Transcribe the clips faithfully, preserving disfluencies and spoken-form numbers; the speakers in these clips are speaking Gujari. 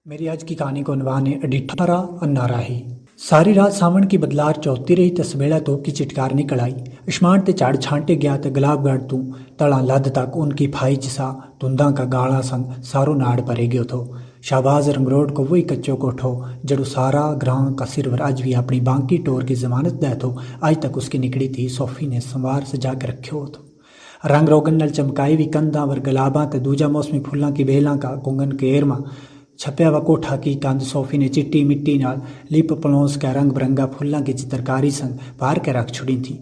میری اج کی کہانی کو عنوان ہے اڈیٹھا را انارا ہی۔ ساری رات ساون کی بدلار چوتی رہی تے سبیڑا دھوپ کی چٹکار نکل آئی۔ اشمان تے جھاڑ چھانٹے گیا تے گلاب گڑھ توں تڑاں لد تک ان کی پھائی جسا دھنداں کا گالاں سنگ سارو ناڑ پرے گیو تھو۔ شہباز رنگروڈ کو وہی کچو کوٹھو جڑو سارا گراں کا سرور اج وی اپنی بانکی ٹور کی ضمانت دے تھو، اج تک اس کی نکڑی تھی صوفی نے سنوار سجا کے رکھیو تھو۔ رنگ روگن نال چمکائی وی کندھاں ور گلاباں تے دوجا موسمی پھلاں کی بیلاں کا کنگن کیر ما چھپیا وا کوٹھا کی کندھ صوفی نے چٹی مٹی نال لیپ پلونس کے رنگ برنگا پھلاں کی چترکاری سنگ پار کے رکھ چھڑی تھی۔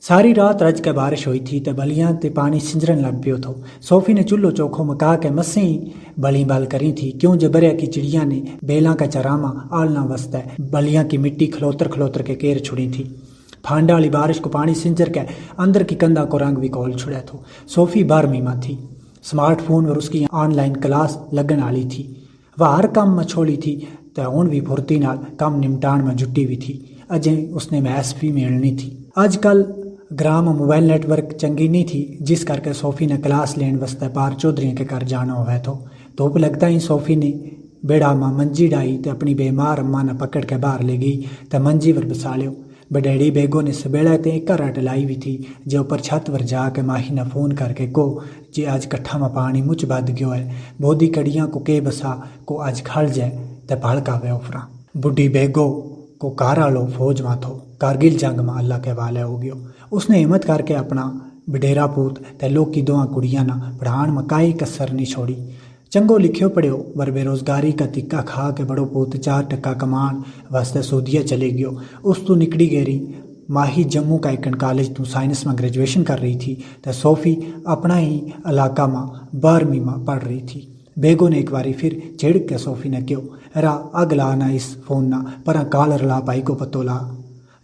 ساری رات رج کے بارش ہوئی تھی تے بلیاں تے پانی سنجرن لگ پیو تھو۔ صوفی نے چلو چوکھو مکا کے مسیں بلی بال کری تھی کیوں جے بریا کی چڑیاں نے بیلاں کا چراما آلنا وسطے بلیاں کی مٹی کھلوتر کھلوتر کے کیر چھڑی تھی۔ پھانڈا آلی بارش کو پانی سنجر کے اندر کی کندھاں کو رنگ وی کول چھڑیا تھو۔ صوفی بارہویں ما تھی۔ سمارٹ فون ور اس کی آن لائن کلاس لگن آلی تھی۔ واہ ہر کم ما چھوڑی تھی تے ہن وی پھرتی نال کم نمٹان ما جھٹی وی تھی۔ اجیں اس نے محس وی میلنی تھی۔ اج کل گراں ما موبائل نیٹ ورک چنگی نی تھی، جس کر کے صوفی نا کلاس لین وسطے پار چودھریاں کے گھر جانو ہووے تھو۔ دھوپ لگتا ہی صوفی نے بیڑا ما منجی ڈائی تے اپنی بیمار اماں نا پکڑ کے باہر لے گئی تے منجی ور بسالیو۔ بڈھیڑی بیگو نے سبیڑا تے اکا رٹ لائی وی تھی جے اپر چھت ور جا کے ماہی نا فون کر کے کو جے اج کٹھا ما پانی مچ بد گیو ہے، بودی کڑیاں کو کے بسا کو اج کھل جے تے بھل کا وے اوفراں۔ بڈھی بیگو کو کار آلو فوج ما تھو، کارگل جنگ ما اللہ کے والے ہو گیو۔ اس نے ہمت کر کے اپنا بڈھیرا پوت تے لوکی دواں کڑیاں نا پڑھان ما کائی کسر نی چھوڑی۔ چنگو لکھیو پڑھیو ور بے روزگاری کا تکا کھا کے بڑو پوت چار ٹکا کمان واسطے سعودیہ چلے گیو۔ اس تو نکڑی گیری ماہی جموں کا ایکن کالج تو سائنس ما گریجویشن کر رہی تھی تے صوفی اپنا ہی علاقہ ما بارہویں ما پڑھ رہی تھی۔ بیگو نے ایک واری پھر چھڑک کے صوفی نا کہیو، را اگ لا نا اس فون نا پراں کال رلا پائی کو پتو لا۔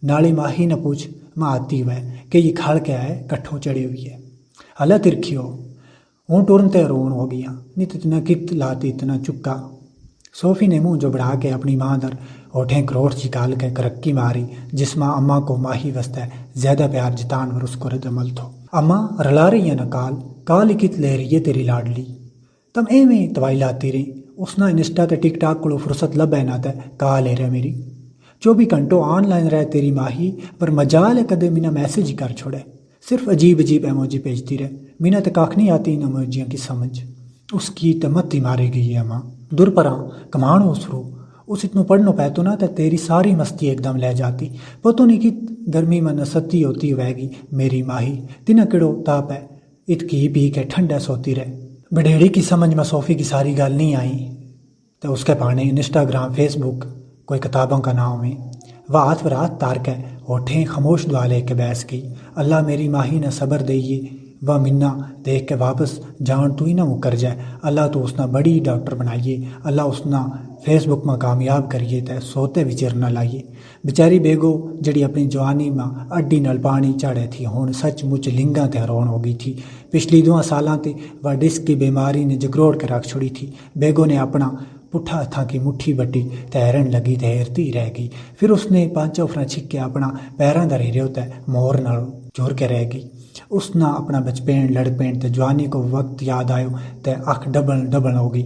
نالی ماہی نا پوچھ ما آتی ہوئے کہ یہ کھل کے آئے کٹھو چڑھے ہوئی ہے۔ اللہ ترکھیو۔ ہوں ٹرن تے رون ہو گیا، نی تے تنا کت لاتی تنا چکا۔ صوفی نے منہ جو بڑھا کے اپنی ماں در ہوٹھیں کروٹ چی کال کے کرکی ماری، جس ما اماں کو ماہی واسطے زیادہ پیار جتان ور اس کو رد عمل تھو۔ اماں رلا رہی ہے نا کال؟ کال ہی کت لے رہی ہے تیری لاڈلی؟ تم ایویں توائی لاتی رہی؟ اس نا انسٹا تے ٹک ٹاک کولو فرصت لبھے نا تے کال ہے رہے میری۔ چوبی گھنٹو آن لائن رہے تیری ماہی، پر مجال ہے کدے مینا میسج ہی کر چھوڑے۔ صرف عجیب عجیب ایموجی بھیجتی رہے۔ مینا تے کاکھ نہیں آتی ان ایموجیاں کی سمجھ۔ اس کی تے متی ماری گئی ہے اماں۔ دور پراں کمانو اس رو۔ اس اتنو پڑھنو پیتو نا تے تیری ساری مستی ایک دم لے جاتی۔ پتو نہیں کت گرمی ما نستی ہوتی ہوئے گی میری ماہی۔ تینا کڑو تاپ ہے، اتکی پی کے ٹھنڈا سوتی رہے۔ بڈھیڑی کی سمجھ ما صوفی کی ساری گل نہیں آئی۔ تے اس کے پانے انسٹاگرام فیس بک کوئی کتاباں کا ناؤ میں۔ واہ ہاتھ پر ہاتھ تار کے ہوٹھیں خموش دعا لے کے بیس گئی۔ اللہ میری ماہی نا صبر دئیے، واہ منا دیکھ کے واپس جان تو ہی نہ مکر جائے۔ اللہ تو اس نا بڑی ڈاکٹر بنائیے۔ اللہ اس نا فیس بک ما کامیاب کریے تے سوتے وچ چر نہ لائیے۔ بچاری بیگو جڑی اپنی جوانی ما اڈی نال پانی چاڑھے تھی ہن سچ مچ لنگاں تے ہرون ہو گئی تھی۔ پچھلی دواں سالاں تے واہ ڈسک کی بیماری نے جگروڑ کے رکھ چھڑی تھی۔ بیگو نے اپنا پٹھا ہتھاں کی مٹھی بٹی تے ہیرن لگی تے ہیرتی رہ گئی۔ فر اس نے پانچا افراں چھک کے اپنا پیراں دا ریریو تے مور نال جھر کے رہ گئی۔ اس نا اپنا بچپین لڑپین تے جوانی کو وقت یاد آیو تے اکھ ڈبل ڈبل ہو گئی۔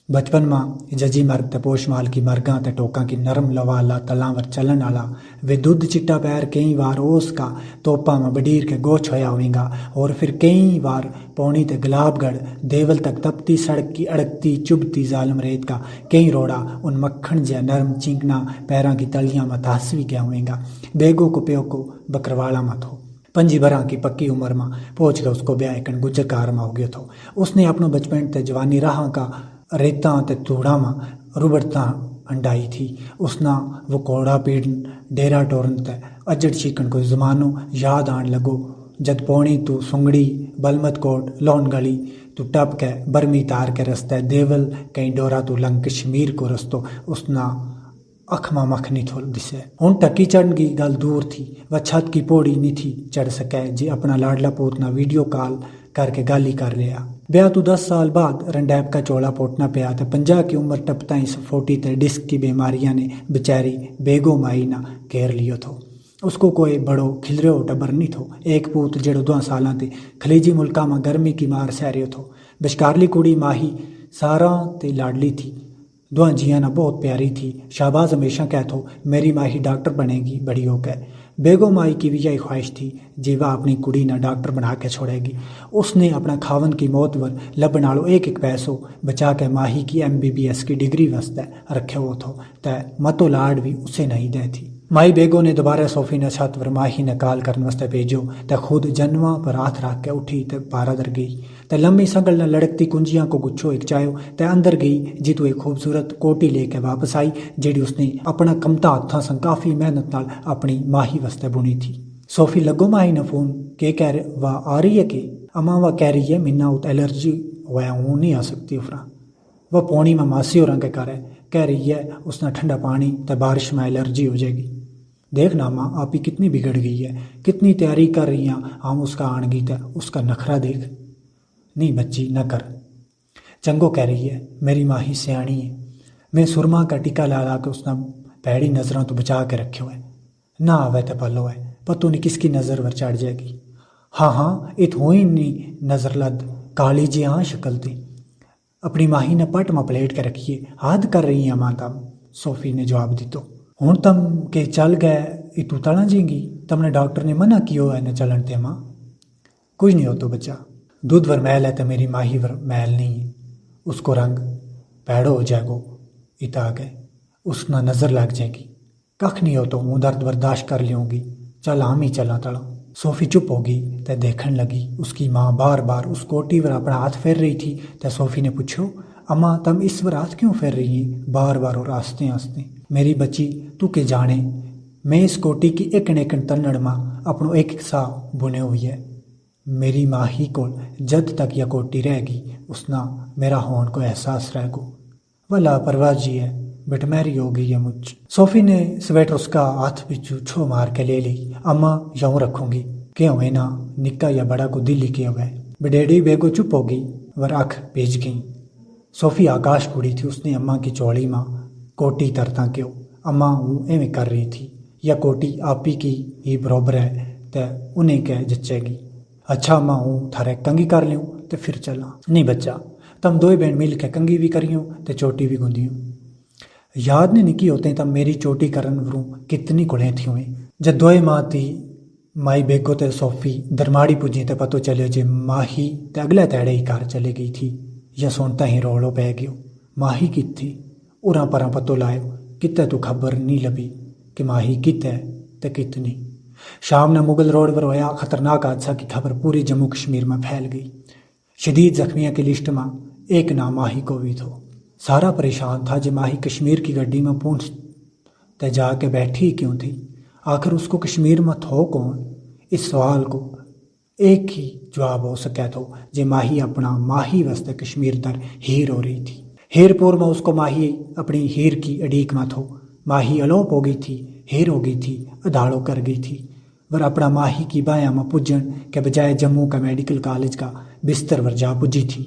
بچپن ما ججی مرگ تے پوش مال کی مرگاں تے ٹوکاں کی نرم لوا لا تلاں ور چلن آلا ویہ دودھ چٹا پیر کئی وار اوس کا توپاں ما بڈیر کے گوچ ہویا ہوئیں گا، اور فر کئی وار پونی تے گلاب گڑھ دیول تک تپتی سڑک کی اڑکتی چبھتی ظالم ریت کا کئی روڑا ان مکھن جیا نرم چینکنا پیراں کی تلیاں ما تہسوی گیا ہوئیں گا۔ بیگو کو پیو کو بکروالا ما تھو۔ پنجی براں کی پکی عمر ما پوہچ گیا اس کو بیاہ ایکن گجر کار ما ہو گیو تھو۔ اس نے اپنو بچپن تے جوانی راہاں کا ریتاں تے توڑاں ما ربڑتاں ہنڈائی تھی۔ اس نا وہ کوڑا پیڑن ڈیرا ٹورن تے اجڑ چھیکن کو زمانو یاد آن لگو، جد پونی تو سنگڑی، بلمت کوٹ، لون گلی تو ٹپ کے برمی تار کے رستے دیول کئی ڈورا تو لنگ کشمیر کو رستو اس نا اکھ ما مکھ نی تھو دسے۔ ہن ٹکی چڑھن کی گل دور تھی، وہ چھت کی پوڑی نی تھی چڑھ سکے جے اپنا لاڈلا پوت نا ویڈیو کال کر کے گل ہی کر لیا۔ بیاہ تو دس سال بعد رنڈیپ کا چولا پوٹنا پیا تے پنجاہ کی عمر ٹپتا ہی سفوٹی تے ڈسک کی بیماریاں نے بچاری بیگو مائی نا گھیر لیو تھو۔ اس کو کوئی بڑو کھلریو ٹبر نی تھو۔ ایک پوت جیڑو دواں سالاں تے خلیجی ملکاں ما گرمی کی مار سہریو تھو۔ بشکارلی کوڑی ماہی ساراں تے لاڈلی تھی۔ دواں جیاں نا بہت پیاری تھی۔ شہباز ہمیشہ کہہ تھو، میری ماہی ڈاکٹر بنے گی بڑی ہو کے۔ بیگو مائی کی وی یاہی خواہش تھی، جی واہ اپنی کڑی نا ڈاکٹر بنا کے چھوڑے گی۔ اس نے اپنا کھاون کی موت ور لبن آلو ایک ایک پیسو بچا کے ماہی کی ایم بی بی ایس کی ڈگری واسطے رکھے ہو تھو، تے متو لاڈ وی اسے نہیں دے تھی۔ مائی بیگو نے دوبارہ صوفی نا چھت ور ماہی نا کال کرن واسطے بھیجو، تے خود جنواں پر ہاتھ رکھ کے اٹھی تے پارا در گئی۔ تے لمبی سنگل نا لڑکتی کنجیاں کو گچھو ایک چایو، تے اندر گئی، جی تو ایک خوبصورت کوٹی لے کے واپس آئی، جیڑی اس نے اپنا کمتا ہتھاں سن کافی محنت نال اپنی ماہی واسطے بنی تھی۔ صوفی لگو ماہی نا فون، کے کہہ رہے؟ واہ آ رہی ہے کہ؟ اماں واہ کہہ رہی ہے منا ات الرجی ہویا ہوں نہیں آ سکتی افراں۔ وہ پونی ما ماسی ہو رنگ کے کارے کہہ رہی ہے، اس نا ٹھنڈا پانی تے بارش ما الرجی ہو جائے گی۔ دیکھ نا ماں آپی کتنی بگڑ گئی ہے، کتنی تیاری کر رہی ہیں ہم اس کا آنگی تے، اس کا نخرا دیکھ۔ نہیں بچی نہ کر، چنگو کہہ رہی ہے، میری ماہی سیانی ہے۔ میں سرما کا ٹکا لا لا کے اس نا پیڑی نظراں تو بچا کے رکھیو ہے۔ نہ آوے تے پلو ہے، پتو نہیں کس کی نظر ور چڑھ جائے گی۔ ہاں ہاں، ات ہوئی نہیں نظر لد، کالی جی ہاں شکل تھی۔ اپنی ماہی نے پٹ ما پلیٹ کے رکھیے، حد کر رہی ہیں ماں تم۔ صوفی نے جواب دیتو، ہن تم کے چل گئے، اتو تڑاں جیں گی؟ تم نے ڈاکٹر نے منع کیو ہے نہ چلن تے ماں؟ کچھ نہیں ہوتو بچہ، دودھ ور محل ہے تے میری ماہی ور محل نہیں ہے۔ اس کو رنگ پیڑو ہو جائے گو، ات آ گئے، اس نا نظر لگ جائے گی۔ ککھ نہیں ہوتو، ہوں درد برداشت کر لیوں گی۔ چل ہم ہی چلاں تڑاں۔ صوفی چپ ہو گئی تے دیکھن لگی۔ اس کی ماں بار بار اس کوٹی ور اپنا ہاتھ پھیر رہی تھی، تے صوفی نے پچھو، اماں تم اس ور ہاتھ کیوں پھیر رہی ہیں بار بار اور آستے آستے؟ میری بچی، تو کے جانے، میں اس کوٹی کی ایک نیکن تنڑ ما اپنو ایک ایک ساہ بنے ہوئی ہے۔ میری ماہی کول جد تک یا کوٹی رہ گئی، اس نا میرا ہون کو احساس رہ گو۔ ولا پرواہ جی ہے، بٹ میری ہو گئی ہے مچ۔ صوفی نے سویٹر اس کا ہاتھ بچو چھو مار کے لے لی۔ اماں یوں رکھوں گی، کہ ہوئے نا، نکا یا بڑا کو دل ہی کے ہوئے۔ بڈیڑی بیگو چپ ہو گئی، ور اکھ بھیج گئی۔ صوفی آکاش کڑی تھی، اس نے اماں کی چولی ما کوٹی ترتاں کیو۔ اماں ہوں ایویں کر رہی تھی، یا کوٹی آپی کی ہی بروبر ہے، تے انہیں کے جچے گی۔ اچھا ماں ہوں تھارے کنگی کر لیوں، تے پھر چلاں۔ نہیں بچہ، تم دوئے بین مل کے کنگی وی کریوں تے چوٹی وی گندیوں۔ یاد نہیں نکی ہوتے تم میری چوٹی کرن وروں کتنی کلیں تھی ہوئیں۔ جد دوئے ماں تھی مائی بیگو تے صوفی درماڑی پجیں تے پتو چلیو جے ماہی تے اگلے تیڑے ہی کار چلے گئی تھی۔ یا سنتا ہی روڑو پے گیو، ماہی کت تھی؟ اراں پراں پتو لائیو، کتے تو خبر نہیں لبی کہ ماہی کت ہے تے کت نہیں۔ شام نا مغل روڈ پر ہویا خطرناک حادثہ کی خبر پوری جموں کشمیر ما پھیل گئی۔ شدید زخمیاں کی لسٹ ما ایک نام ماہی کو وی تھو۔ سارا پریشان تھا جے ماہی کشمیر کی گڈی ما پہنچ تے جا کے بیٹھی کیوں تھی؟ آخر اس کو کشمیر ما تھو کون؟ اس سوال کو ایک ہی جواب ہو سکے تھو، جے ماہی اپنا ماہی واسطے کشمیر در ہیر ہو رہی تھی۔ ہیر پور ما اس کو ماہی اپنی ہیر کی اڈیک ما تھو۔ ماہی الوپ ہو گئی تھی، ہیر ہو گئی تھی، ادھاڑو کر گئی تھی۔ ور اپنا ماہی کی بایاں ما پجن کے بجائے جموں کا میڈیکل کالج کا بستر ور جا پجی تھی۔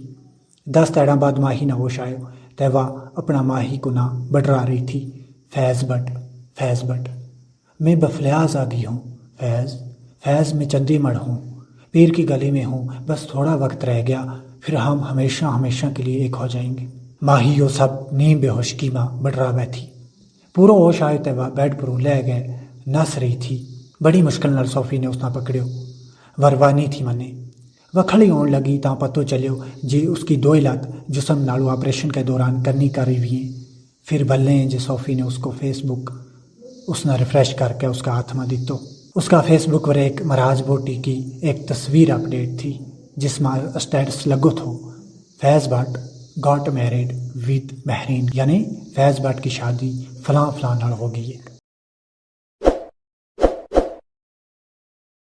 دس تیڑاں بعد ماہی نا ہوش آیو، تے واہ اپنا ماہی کو ناں بڈرا رہی تھی، فیض بٹ، فیض بٹ۔ میں بفلیاز آ گئی ہوں، فیض، فیض میں چندی مڑ ہوں، پیر کی گلی میں ہوں، بس تھوڑا وقت رہ گیا، پھر ہم ہمیشہ ہمیشہ کے لیے ایک ہو جائیں گے۔ ماہی یو سب نیم بے ہوشکی ما بڈرا بیٹھی۔ پورو ہوش آیو تے واہ بیڈ پروں لے گئے، نس رہی تھی۔ بڑی مشکل نال صوفی نے اس نا پکڑیو، ور واہ نہیں تھی منے۔ واہ کھڑی ہون لگی تاں پتو چلیو جے اس کی دوئی لات جسم نالو آپریشن کے دوران کرنی کر رہی ہوئی ہیں۔ پھر بھلے ہیں جے صوفی نے اس کو فیس بک اس نا ریفریش کر کے اس کا ہاتھ ما دیتو۔ اس کا فیس بک پر ایک مہاراج بوٹی کی ایک تصویر اپڈیٹ تھی، جس ما اسٹیٹس لگو تھو، فیض بٹ گاٹ میریڈ ود مہرین، یعنی فیض بٹ کی شادی فلاں فلاں نال ہو گئی ہے۔